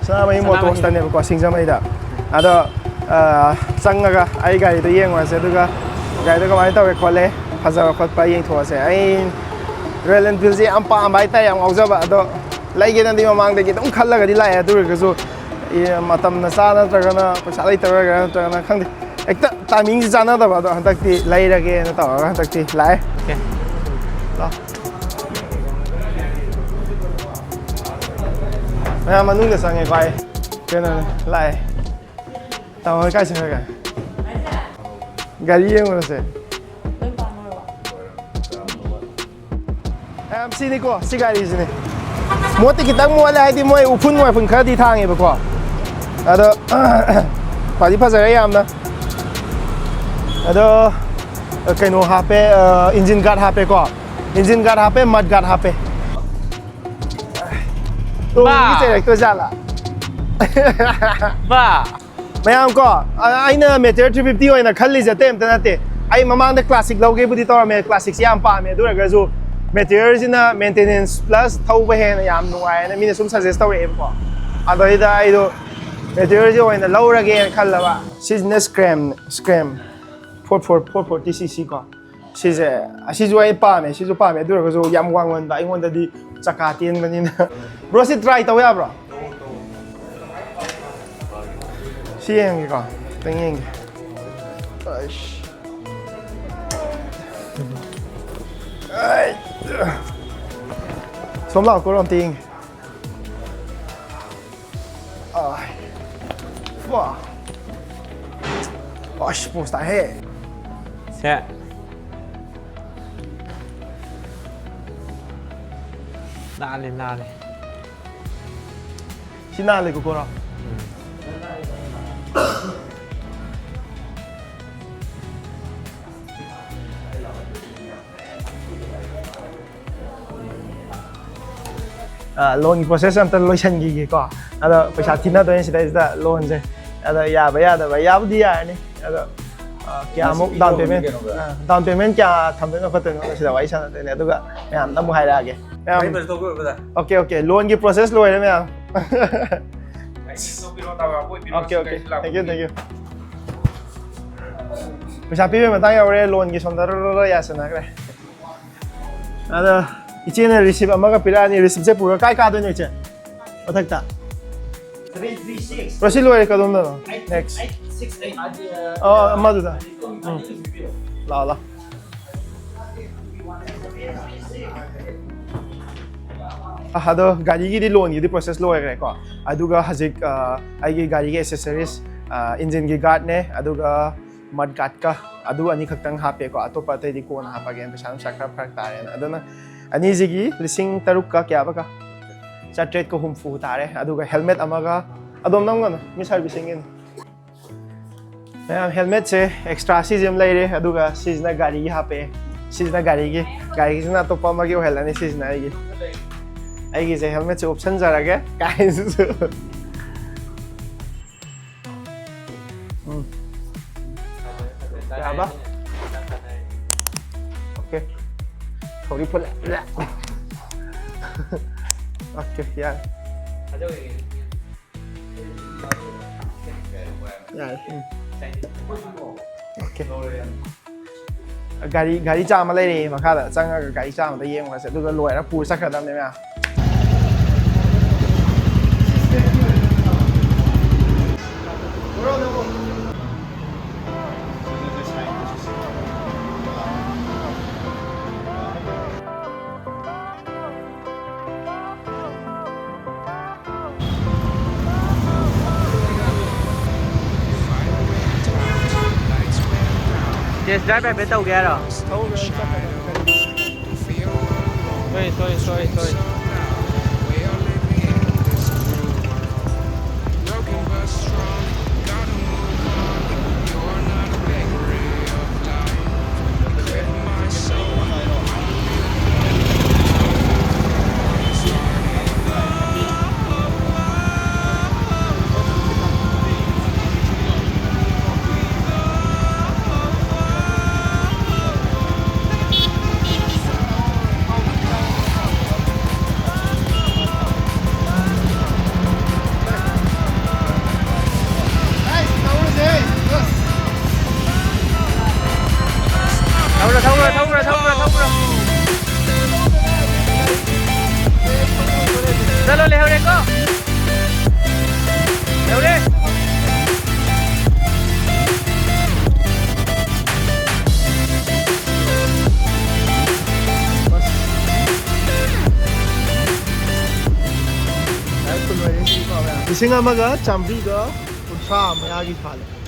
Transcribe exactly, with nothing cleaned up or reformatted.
ꯁꯅꯥꯃꯍꯤ ꯁꯅꯥꯃꯍꯤ꯫ Motorsꯇꯅꯦꯕꯀꯣ, ꯁꯤꯡꯖꯃꯩꯗ꯫ ꯑꯗꯣ, ꯑ, ꯆꯪꯉꯒ ꯑꯩ ꯒꯥꯔꯤꯗꯣ ꯌꯦꯡꯉꯨꯔꯁꯦ, ꯑꯗꯨꯒ ꯒꯥꯔꯤꯗꯣ ꯀꯃꯥꯏꯅ ꯇꯧꯋꯦ ꯈꯣꯠꯂꯦ, ꯐꯖꯕ ꯈꯣꯠꯄ ꯌꯦꯡꯊꯣꯛꯑꯁꯦ꯫ ꯑꯩ Royal Enfieldꯁꯦ ꯌꯥꯝ ꯄꯥꯝꯕ ꯍꯥꯏꯇꯥꯔꯦ, ꯌꯥꯝ ꯉꯥꯎꯖꯕ꯫ ꯑꯗꯣ ꯂꯩꯒꯦꯅꯗꯤ ꯃꯃꯥꯡꯗꯒꯤ ꯑꯗꯨꯝ ꯈꯜꯂꯒꯗꯤ ꯂꯥꯛꯑꯦ, ꯑꯗꯨ ꯑꯣꯏꯔꯒꯁꯨ, ꯑꯦ, ꯃꯇꯝꯅ ꯆꯥ ꯅꯠꯇ꯭ꯔꯒꯅ ꯄꯩꯁꯥ ꯂꯩꯇꯕ ꯑꯣꯏꯒꯦꯔꯥ ꯅꯠꯇ꯭ꯔꯒꯅ ꯈꯪꯗꯦ, ꯍꯦꯛꯇ timingꯁꯤ ꯆꯥꯟꯅꯗꯕ꯫ ꯑꯗꯣ ꯍꯟꯗꯛꯇꯤ ꯂꯩꯔꯒꯦꯅ ꯇꯧꯔꯒ ꯍꯟꯗꯛꯇꯤ ꯂꯥꯛꯑꯦ꯫ Okay꯫ ꯂꯥꯛꯑꯣ꯫ ꯃꯌꯥꯝ ꯃꯅꯨꯡꯗ ꯆꯪꯉꯦꯀꯣ ꯑꯩ꯫ ꯀꯩꯅꯣꯅꯦ, ꯂꯥꯛꯑꯦ꯫ ꯇꯥꯃꯣ ꯍꯣꯏ ꯀꯥꯏ ꯆꯠꯈ꯭ꯔꯒꯦ? ꯒꯥꯔꯤ ꯌꯦꯡꯉꯨꯔꯁꯦ꯫ ꯃꯌꯥꯝ ꯁꯤꯅꯤꯀꯣ, ꯁꯤ ꯒꯥꯔꯤꯁꯤꯅꯤ꯫ ꯃꯣꯠꯇꯤ ꯈꯤꯇꯪ ꯃꯣꯠꯂꯦ, ꯍꯥꯏꯗꯤ ꯃꯣꯏ ꯎꯐꯨꯟ ꯋꯥꯏꯐꯨꯟ ꯈꯔꯗꯤ ꯊꯥꯡꯉꯦꯕꯀꯣ꯫ ꯑꯗꯣ ꯐꯗꯤ ꯐꯖꯔꯦ ꯌꯥꯝꯅ꯫ ꯑꯗꯣ ꯀꯩꯅꯣ ꯍꯥꯞꯄꯦ, engine guard ꯍꯥꯞꯄꯦꯀꯣ꯫ Engine guard ꯍꯥꯞꯄꯦ, mud guard ꯍꯥꯞꯄꯦ꯫ ꯇꯣꯡꯒꯤ ꯕꯥ꯫ ꯆꯩꯔꯛꯇꯣꯏꯖꯥꯠꯂꯥ? ꯕꯥ꯫ ꯃꯌꯥꯝ ꯀꯣ, ꯑ-, ꯑꯩꯅ Meteor three fifty ꯑꯣꯏꯅ ꯈꯜꯂꯤꯁꯦ ꯑꯇꯩ ꯑꯝꯇ ꯅꯠꯇꯦ꯫ ꯑꯩ ꯃꯃꯥꯡꯗ Classic ꯂꯧꯒꯦꯕꯨꯗꯤ ꯇꯧꯔꯝꯃꯦ, Classicꯁꯦ ꯌꯥꯝ ꯄꯥꯝꯃꯦ, ꯑꯗꯨ ꯑꯣꯏꯔꯒꯁꯨ Meteorꯁꯤꯅ maintenance plus ꯊꯧꯕ ꯍꯦꯟꯅ ꯌꯥꯝ ꯅꯨꯡꯉꯥꯏꯌꯦꯅ ꯃꯤꯅ ꯁꯨꯝ suggest ꯇꯧꯔꯛꯑꯦꯕꯀꯣ꯫ ꯑꯗꯩꯗ ꯑꯩꯗꯣ Meteorꯁꯦ ꯑꯣꯏꯅ ꯂꯧꯔꯒꯦꯅ ꯈꯜꯂꯕ꯫ ꯁꯤꯁꯤꯅ Scram, Scram four four, four forty cc ꯀꯣ꯫ ꯁꯤꯁꯦ, ꯑꯁꯤꯁꯨ ꯑꯩ ꯄꯥꯝꯃꯦ, ꯁꯤꯁꯨ ꯄꯥꯝꯃꯦ, ꯑꯗꯨ ꯑꯣꯏꯔꯒꯁꯨ ꯌꯥꯝ ꯋꯥꯡꯃꯟꯕ, ꯑꯩꯉꯣꯟꯗꯗꯤ ꯆꯀꯥ ꯇꯦꯟꯕꯅꯤꯅ꯫ Bro, ꯁꯤ try ꯇꯧ ꯌꯥꯕ꯭ꯔꯣ? ꯁꯤ ꯌꯦꯡꯒꯦꯀꯣ, ꯈꯤꯇꯪ ꯌꯦꯡꯒꯦ꯫ ꯑꯩꯁ꯫ ꯑꯩ꯫ ꯁꯣꯝ ꯂꯥꯛꯑꯣ, ꯀꯣ, ꯑꯝꯇ ꯌꯦꯡꯒꯦ꯫ ꯑꯥꯏ꯫ ꯋꯥ꯫ ꯑꯁ, ꯄꯣꯁ ꯇꯥꯏꯍꯦ꯫ ꯁꯦ꯫ ꯅꯥꯜꯂꯦ, ꯅꯥꯜꯂꯦ꯫ ꯁꯤ ꯅꯥꯜꯂꯦꯀꯣ, ꯀꯣꯔꯣ? ꯎꯝ꯫ ꯑ, loanꯒꯤ process ꯑꯝꯇ ꯂꯣꯏꯁꯟꯈꯤꯒꯦꯀꯣ꯫ ꯑꯗꯣ ꯄꯩꯁꯥ ꯊꯤꯅꯗꯣꯏꯅꯦ ꯁꯤꯗꯩꯁꯤꯗ loanꯁꯦ꯫ ꯑꯗꯣ ꯌꯥꯕ ꯌꯥꯗꯕ, ꯌꯥꯕꯨꯗꯤ ꯌꯥꯔꯅꯤ꯫ ꯑꯗꯣ, ꯑ, ꯀꯌꯥꯃꯨꯛ ꯉꯁꯤꯒꯤ down loanꯗꯤ payment, ꯀꯩꯅꯣꯒ? ꯑ, down payment ꯀꯌꯥ ꯊꯝꯗꯣꯏꯅꯣ ꯈꯣꯠꯇꯣꯏꯅꯣ ꯁꯤꯗ ꯋꯥꯔꯤ ꯁꯥꯟꯅꯗꯣꯏꯅꯦ꯫ ꯑꯗꯨꯒ ꯃꯌꯥꯝꯗ ꯑꯃꯨꯛ ꯍꯥꯏꯔꯛꯑꯒꯦ꯫ ꯃꯌꯥꯝ, ꯒꯥꯔꯤ ꯄꯩꯁꯥ ꯊꯧꯕ ꯂꯣꯏꯕꯗ? Okay, okay, loanꯒꯤ process ꯂꯣꯏꯔꯦ ꯃꯌꯥꯝ꯫ Okay, okay. Thank you, thank you. ꯄꯩꯁꯥ ꯄꯤꯕꯩ ꯃꯇꯥꯡ ꯌꯧꯔꯦ, ꯂꯣꯟꯒꯤ ꯁꯣꯝꯗ ꯔꯣ, ꯔꯣ, ꯔꯣ ꯌꯥꯁꯟꯅꯈ꯭ꯔꯦ꯫ ꯑꯗ ꯏꯆꯦꯅ ꯔꯤꯁꯤꯞ ꯑꯃꯒ ꯄꯤꯔꯛꯑꯅꯤ꯫ ꯔꯤꯁꯤꯞꯁꯦ ꯄꯨꯔꯒ ꯀꯥꯏ ꯀꯥꯗꯣꯏꯅꯣ ꯏꯆꯦ? ꯃꯊꯛꯇ꯫ ꯔꯣꯁꯤ ꯂꯣꯏꯔꯦ, ꯀꯗꯣꯝꯗꯅꯣ? Next. ꯑꯣ, ꯑꯃꯗꯨꯗ꯫ ꯎꯝ꯫ ꯂꯥꯛꯑꯣ, ꯂꯥꯛꯑꯣ꯫ ꯑꯗꯣ ꯒꯥꯔꯤꯒꯤꯗꯤ, ꯂꯣꯟꯒꯤꯗꯤ process ꯂꯣꯏꯈ꯭ꯔꯦꯀꯣ꯫ ꯑꯗꯨꯒ ꯍꯧꯖꯤꯛ, ꯑ, ꯑꯩꯒꯤ ꯒꯥꯔꯤꯒꯤ accessories, ꯑ, engine ꯒꯤ guard ꯅꯦ, ꯑꯗꯨꯒ mud guard ꯀ, ꯑꯗꯨ ꯑꯅꯤꯈꯛꯇꯪ ꯍꯥꯞꯄꯦꯀꯣ꯫ ꯑꯇꯣꯞꯄ ꯑꯇꯩꯗꯤ ꯀꯣꯟꯅ ꯍꯥꯞꯄꯒꯦꯅ, ꯄꯩꯁꯥ ꯅꯨꯡꯁꯥ ꯈꯔ ꯐꯔꯛ ꯇꯥꯔꯦꯅ꯫ ꯑꯗꯨꯅ ꯑꯅꯤꯁꯤꯒꯤ ꯂꯤꯁꯤꯡ ꯇꯔꯨꯛꯀ ꯀꯌꯥꯕꯀ? ꯆꯥꯇ꯭ꯔꯦꯠꯀ ꯍꯨꯝꯐꯨ ꯇꯥꯔꯦ꯫ ꯑꯗꯨꯒ helmet ꯑꯃꯒ, ꯑꯗꯣꯝ ꯅꯝꯒꯅꯨ, ꯃꯤ servicing ꯒꯤꯅꯤ꯫ ꯃꯌꯥꯝ, helmet ꯁꯦ extra ꯁꯤꯁꯦ ꯑꯃ ꯂꯩꯔꯦ, ꯑꯗꯨꯒ ꯁꯤꯁꯤꯅ ꯒꯥꯔꯤꯒꯤ ꯍꯥꯞꯄꯛꯑꯦ꯫ ꯁꯤꯁꯤꯅ ꯒꯥꯔꯤꯒꯤ, ꯒꯥꯔꯤꯒꯤꯁꯤꯅ ꯑꯇꯣꯞꯄ ꯑꯃꯒꯤ ꯑꯣꯏꯍꯜꯂꯅꯤ, ꯁꯤꯁꯤꯅ ꯑꯩꯒꯤ꯫ ꯑꯩꯒꯤꯁꯦ helmet ꯁꯦ ꯎꯞꯁꯟꯖꯔꯒꯦ ꯀꯥꯏꯅꯁꯨ꯫ ꯎꯝ꯫ ꯌꯥꯕ? Okay꯫ ꯊꯧꯔꯤ ꯐꯨꯜꯂꯦ꯫ Okay, ꯌꯥꯔꯦ꯫ ꯌꯥꯔꯦ꯫ ꯎꯝ꯫ Okay꯫ ꯒꯥꯔꯤ, ꯒꯥꯔꯤ ꯆꯥꯝꯃ ꯂꯩꯔꯦ ꯃꯈꯥꯗ꯫ ꯆꯪꯉꯒ ꯒꯥꯔꯤ ꯆꯥꯝꯃꯗ ꯌꯦꯡꯉꯨꯔꯁꯦ꯫ ꯑꯗꯨꯒ ꯂꯣꯏꯔ ꯄꯨꯔ ꯆꯠꯈ꯭ꯔꯗꯕꯅꯦ ꯃꯌꯥꯝ꯫ Test drive ꯍꯥꯏꯐꯦꯠ ꯇꯧꯒꯦ ꯍꯥꯏꯔꯣ? Sorry, sorry, sorry, sorry. ꯊꯧꯕ꯭ꯔꯥ, ꯊꯧꯕ꯭ꯔꯥ, ꯊꯧꯕ꯭ꯔꯥ? ꯆꯠꯂꯣ, ꯂꯩꯍꯧꯔꯦꯀꯣ? ꯂꯩꯍꯧꯔꯦ꯫ ꯂꯤꯁꯤꯡ ꯑꯃꯒ ꯆꯥꯝꯃꯔꯤꯒ ꯀꯨꯟꯊ꯭ꯔꯥ ꯃꯌꯥꯒꯤ ꯁꯥꯜꯂꯦ꯫